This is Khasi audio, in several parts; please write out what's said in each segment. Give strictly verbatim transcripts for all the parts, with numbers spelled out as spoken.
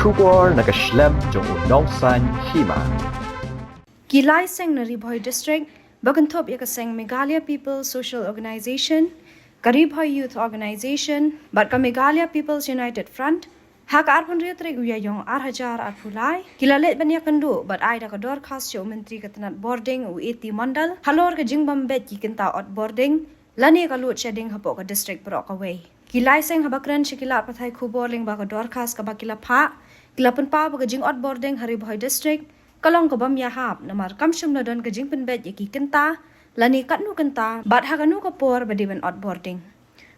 Khubor na ka shlem jong u Nongsaiñ Hima. Ki lai seng na Ri Bhoi District, ba kynthup ïa ka seng Meghalaya People's Social Organization, ka Ri Bhoi Youth Organization, bad ka Meghalaya People's United Front, ha ka arphew hynriew tarik u Ïaïong ar hajar arphew lai, ki la leit ban ïakynduh bad ai da ka dorkhas sha u Myntri ka tnat bording u A T Mondal, halor ka jingbym beit ki kynta ot bording, lane ka load shedding hapoh ka district baroh kawei. Ki lai seng haba kren sha ki lad pathai khubor lyngba ka dorkhas kaba ki la phah, ki la pynpaw ba ka jingot bording ha Ri Bhoi District, ka long ka bym ïahap, namar kam shym la don ka jingpynbeit ïa ki kynta, lane katno kynta, bad ha kano ka por ba dei ban ot bording.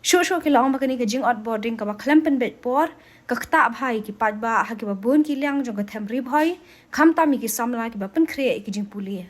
Shuh shuh ki la ong ba kane ka jingot bording kaba khlem pynbeit por, ka ktah bha ïa ki paidbah ha kiba bun ki liang jong ka them Ri Bhoi, khamtam ïa ki samla kiba pynkhreh ïa ki jingpule.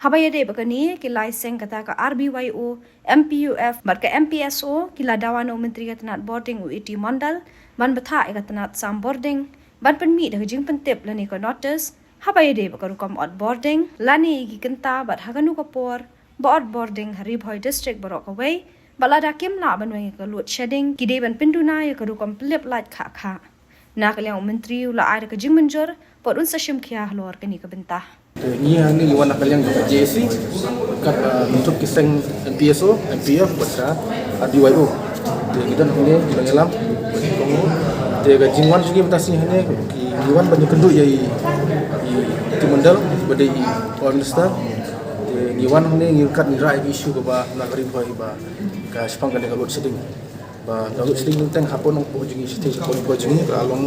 Haba ïadei bad kane, ki lai seng kata ka R B Y O, M P U F, bad ka M P S O, ki la dawa na u Myntri ka tnat bording u A T Mondal, ban bthah ïa ka tnat sam bording, ban pynmih da ka jingpyntip lane ka notice, haba ïadei bad ka rukom ot bording, lane ïa ki kynta bad ha kano ka por, ba ot bording ha Ri Bhoi District baroh kawei, bad lada kim lah ban weng ïa ka load shedding, ki dei ban pynduna ïa ka rukom pynlip light khah khah. Na ka liang u Myntri u la ai da ka jingmynjur, bad un sa shim khia halor kane ka bynta. Te ngi hangne ngi wan na ka liang ka J A C, kat, ah, kynthup ki seng M P S O, M P F, bad ka R B Y O. Te ngi don hangne, ngi don ïalam, te ka jingwan jong ngi mynta sngi hangne, ki, ngi wan ban ïakynduh ïa i, i, i T Mondal, ba dei i Prime Minister. Te ngi wan hangne ngi kat ngi rah ïa ka issue kaba na ka Ri Bhoi ba ka shaphang kane ka load shedding. Ba ka load shedding teng hapoh nongpoh jong ngi, shatei hapoh nongpoh jong ngi, ka long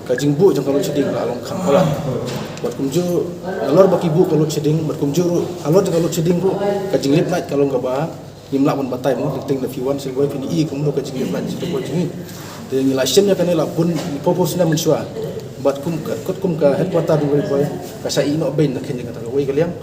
ka jingbuh jong ka load shedding ka long kham palat. Bad kumjuh nalor ba ki buh ka load shedding, bad kumjuh ruh halor jong ka load shedding ruh ka jinglip light ka long kaba ngim lah ban batai mo, teng teng da phi wan sha Ri Bhoi phin i kumno ka jinglip light sha Ri Bhoi jong ngi. Te ngi la shem ïa kane la bun, phew phew snem mynshuwa. Bad kum ka, katkum ka headquarter jong Ri Bhoi ka shah ïeh noh beiñ na kane kata kawei ka liang.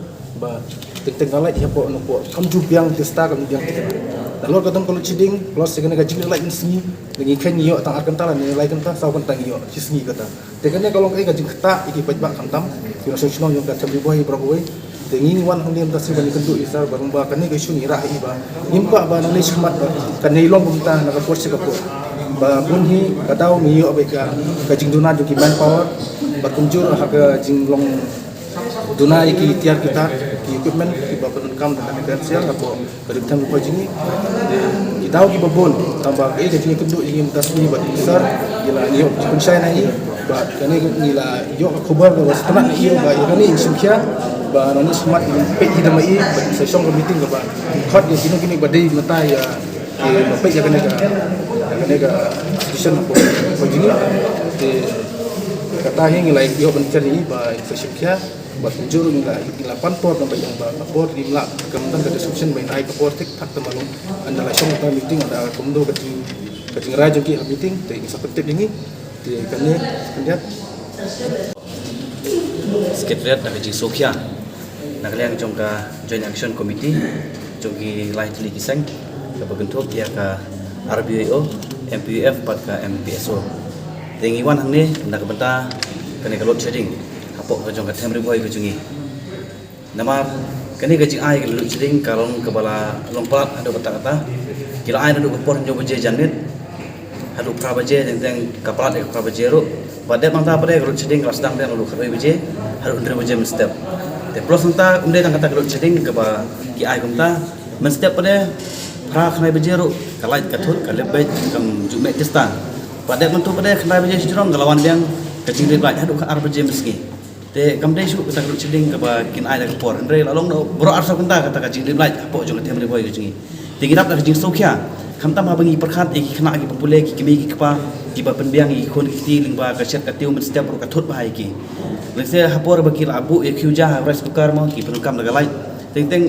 Ba teng teng ka light hapoh nongpoh kam ju biang tista, kam ju biang tista. Nalor ka don ka load shedding, plus ïa kane ka jinglip light mynsngi, ngi kheiñ ngi ïoh tang ar kynta lane lai kynta, saw kynta ngi ïoh shi sngi kata. Te kane ka long kaei, ka jingktah ïa ki paidbah khamtam ki nongshong shnong jong ka them Ri Bhoi baroh kawei. Te ngi wan hangne mynta sngi ban ïakynduh ïa i sir, ba long ba kane ka issue ngi rah ïa i ba ngim kwah ba nangne shakhmat ba kane long kumta na ka por sha ka por. Ba bun hi ka daw ngi ïoh beit ka, ka jingduna jong ki manpower, bad kumjuh ha ka jinglong duna ïa ki tiar ki tar, ki equipment kiba pyndonkam da ka N C R hapoh ka ri ka them Ri Bhoi jong ngi. Te ki daw kiba bun, tangba kaei ka jingïakynduh jong ngi mynta sngi bad i sir, ngi la ïoh jingpynshai na i, bad kane ngi la ïoh ka khubor kaba sngewtynnat na i ba ïa kane in shim khia, ba nangne shakhmat in peit hi da ma i, bad in sa shong ka meeting kaba khot ïa kino kino ba dei mynta ïa, ïa ba peit ïa kane ka, ïa kane ka station hapoh, hapoh jong ngi. Te kata hi ngi la ïoh ban kren ïa i ba in sa shim khia. Bad kumjuh ruh ngi la, ngi la pan por, namar ba ïa ka por ngim lah, ka mynta ka description ba in ai ka por thik thak, te ma long ynda la shong ka meeting, ynda kumno ka jing, ka jingrai jong ki ha meeting, te in sa pyntip ïa ngi. Te kane, khyndiat. Secretariat na ka jingsngewkhia na ka liang jong ka Joint Action Committee jong ki lai tylli ki seng, kaba kynthup ïa ka R B Y O, M P U F bad ka M P S O. Te ngi wan hangne na ka bynta kane ka load shedding hapoh ka jong ka them Ri Bhoi ka jong ngi. Namar kane ka jingai ka load shedding ka long kaba la long palat haduh katta katta. Ki la ai naduh ka por hynñiew baje janmiet haduh phra baje, teng teng ka palat ïa ka phra baje ruh. Bad dep nangta pat de ka load shedding ka la sdang biang naduh khatwei baje haduh hynriew baje mynstep. Te plus nangta ym dei tang kata ka load shedding kaba ki ai kumta, mynstep pat de phra khyndai baje ruh ka light ka thut ka lip beit, kam ju mih tista. Bad dep nangta pat de khyndai baje shajrong ka la wan biang ka jinglip light haduh khatar baje mynsngi. Te kam dei shuh kata ka load shedding kaba kin ai da ka por, hynrei la long noh baroh arsaw kynta kata ka jinglip light hapoh jong ka them Ri Bhoi ka jong ngi. Te ngi dap da ka jingsngewkhia, khamtam haba ngi pyrkhat ïa ki khynnah kiba pule, ki kmie ki kpa kiba pynbiang ïa ki khun ki kti lyngba ka shet ka tiew mynstep ruh ka thut bha ïa ki. Lehse ha por ba ki la buh ïa ki fuse ha rice cooker mo, ki pyndonkam da ka light. Teng teng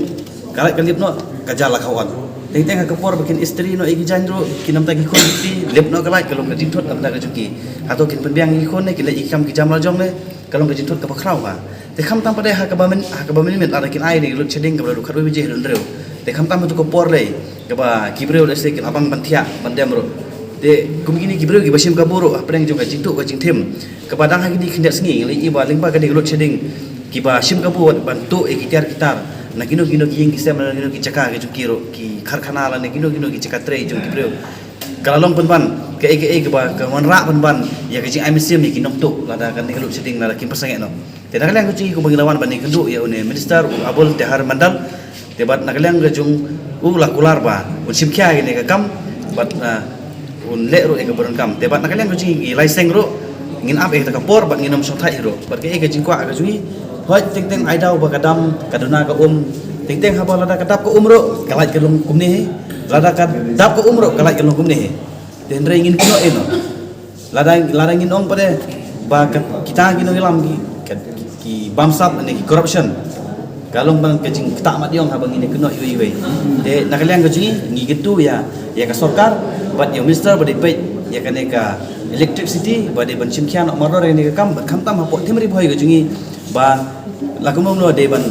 ka light ka lip noh, ka jal la khaw on. Teng teng ha ka por ba kin istri noh ïa ki jaiñ ruh, ki namta ki khun ki kti, lip noh ka light, ka long ka jingthut namta ka jong ki. Hato kin pynbiang ïa ki khun ne kin leit ïa ki kam ki jam la jong ne, ka long ka jingthut kaba khraw bha. Te khamtam pat de ha kaba myn, ha kaba mynmiet lada kin ai ne load shedding kaba naduh khatwei baje haduh hynriew. Te khamtam haduh ka por lei kaba ki briew lehse ki la bang ban thiah ban dem ruh. Te kum kine ki briew kiba shim kabu ruh hapdeng jong ka jingtuh ka jingthim kaba dang ha kine khyndiat sngi, ngi la ïohi ba lyngba kane ka load shedding kiba shim kabu ban tuh ïa ki tiar ki tar na kino kino ki ïing ki sem, na kino ki jaka ki jong ki ruh, ki karkhana lane kino kino ki jaka trei jong ki briew. ka la long pynban kaei kaei kaba ka wanrah pynban ïa ka jingai mynsiem ïa ki nongtuh lada kane ka load shedding lada kim pynsangeh noh. Te na ka liang ka jong ngi kumba ngi la wan ban ïakynduh ïa une Minister u Abul Dahar Mandal, te bad na ka liang ka jong u la kular ba un shim khia ïa kane ka kam bad, ah, un leh ruh ïa ka burom kam. Te bad na ka liang ka jong ngi ki lai seng ruh ngin ap ïa kata ka por bad ngin ym shongthait hi ruh. Bad kaei ka jingkwah ka jong ngi, hooid teng teng ai daw ba ka dam ka duna ka um, teng teng haba lada ka dap ka um ruh ka light ka long kumne hi. Lada ka dap ka um ruh ka light ka long kumne hi. Te hynrei ngin kynnoh ïa no. Lada, lada ngin ong pat de ba ka, kita ki nongïalam ki, ka, ki bamsap ne ki corruption, ka long ban ka jingktah mat ïong haba ngin ïakynnoh iwei iwei. Te na ka liang ka jong ngi ngi kyntu ïa, ïa ka sorkar bad ïa u minister ba dei peit ïa kane ka electricity ba dei ban shim khia noh mardor ïa kane ka kam bad khamtam hapoh Them Ri Bhoi ka jong ngi ba la kumno kumno dei ban,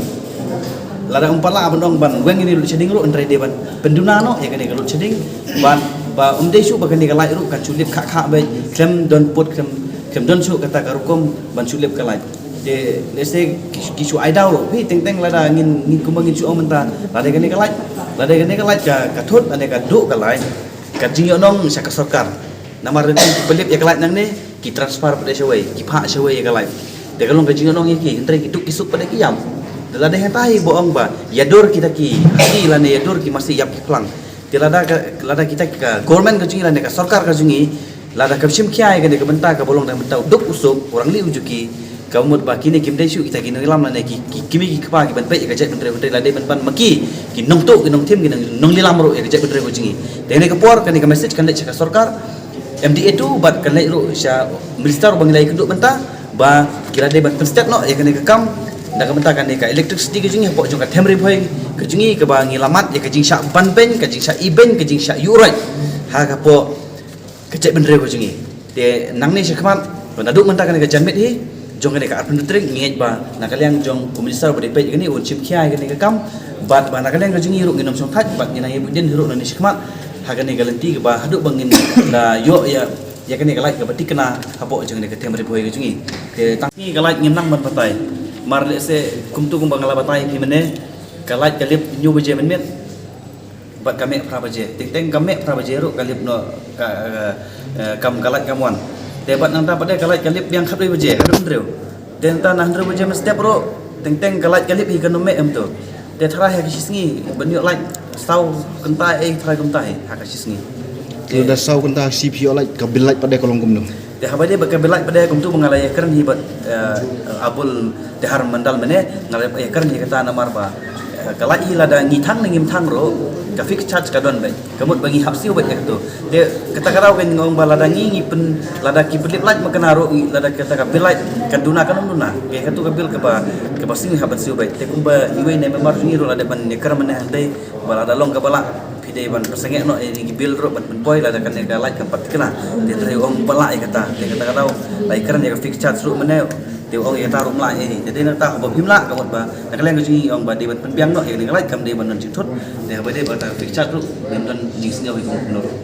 lada um pat lah ban ong ban weng ïa kane ka load shedding ruh hynrei dei ban pynduna noh ïa kane ka load shedding bad ba um dei shuh ba kane ka light ruh kan shu lip khah khah beit, khlem don put, khlem, khlem don shuh kata ka rukom ban shu lip ka light. Te lehse ki, ki shu ai daw ruh phi teng teng lada ngin, ngin kumba ngin shu ong mynta, lada kane ka light, lada kane ka light ka, ka thut, lada ka duh ka light, ka jingïohnong sha ka sorkar. Namar teng teng ki pynlip ïa ka light nangne ki transfer pat de shawei, ki phah shawei ïa ka light. Te ka long ka jingïohnong ïa ki, hynrei ki duk ki suk pat de ki ïam. Te lada hangta hi ba ong ba ïa dur kita ki haki lane ïa dur ki masi ïap ki phlang. Te lada ka, lada kita ka government ka jong ngi lane ka sorkar ka jong ngi lada kam shim khia ïa kane ka bynta kaba long da ka bynta u duk u suk, u rangli u juki, ka mut ba kine kim dei shuh kita ki nongïalam lane ki, ki kmie ki kpa ki ban peit ïa ka jaitbynriew, hynrei la dei ban ban ma ki, ki nongtuh, ki nongthim, ki nong, nongleit lam ruh ïa ka jaitbynriew ka jong ngi. Te kane ka por kane ka message kan leit sha ka sorkar M D A two bad kan leit ruh sha minister ba ngi la ïakynduh mynta ba ki la dei ban pynstet noh ïa kane ka kam na ka bynta kane ka electricity ka jong ngi hapoh jong ka Them Ri Bhoi ka jong ngi kaba ngi la mad ïa ka jingshah ban beiñ, ka jingshah ibeiñ, ka jingshah ïuh roit ha ka hapoh ka jaitbynriew ka jong ngi. Te nangne sha khmat ba naduh mynta kane ka janmiet hi jong kane ka arphew tarik ngi ngeit ba na ka liang jong u minister ba dei peit kane un shim khia ïa kane ka kam bad ba na ka liang ka jong ngi ruh ngin ym shongthait bad ngin nang ïa buh dien hi ruh nangne sha khmat ha kane ka lynti kaba haduh ba ngin da ïoh ïa, ïa kane ka light kaba thikna hapoh jong kane ka Them Ri Bhoi ka jong ngi. Te tang ngi ka light ngim nang ban batai. Mar lehse kumtu kumba nga la batai phi mynne, ka light ka lip hynñiew baje mynmiet bad ka meh phra baje. Teng teng ka meh phra baje ruh ka lip noh ka, eh, kam ka light kam wan. Te bad nangta pat de ka light ka lip biang khatwei baje haduh hynriew. Te nangta na hynriew baje mynstep ruh teng teng ka light ka lip hi kan ym meh em to. Te tharai ha ka shi sngi ban ïoh light saw kynta ei tharai kumta hi ha ka shi sngi. Te da saw kynta shi phi ïoh light ka bill light pat de ka long kumno? Te haba dei ba ka bill light pat de kumtu ba nga la ïakren hi bad, eh, Abul Dahar Mandal mynne nga la ïakren hi kata namar ba, eh, ka light hi lada ngi thang ne ngim thang ruh ka fixed charge ka don beit. Ka mut ba ngi hap siew beit ïa katu. Te kata ka daw ka ngi ong ba lada ngi ngi pyn, lada ki pynlip light ma kane ruh ngi, lada kata ka bill light kan duna kan ym duna. Ïa katu ka bill kaba, kaba siew ngi hap ban siew beit. Te kumba iwei ne member jong ngi ruh lada ban ïakren mynne hangtei ba lada long kaba lah phi dei ban pynsangeh noh ïa ki bill ruh ban pynpoi lada kane ka light kan pat thikna. Te hynrei ong ba lah ïa kata. Te kata ka daw la ïakren ïa ka fixed charge ruh mynne. Te ong ïa kata ruh ym lah ïa hi. Te dei na kata haba phim lah ka mut ba na ka liang ka jong ngi ong ba dei ban pynbiang noh ïa kane ka light kam dei ban don jingthut. Te haba dei ba kata ka fixed charge ruh ngim don jingsngew hi ka mut kumno ruh.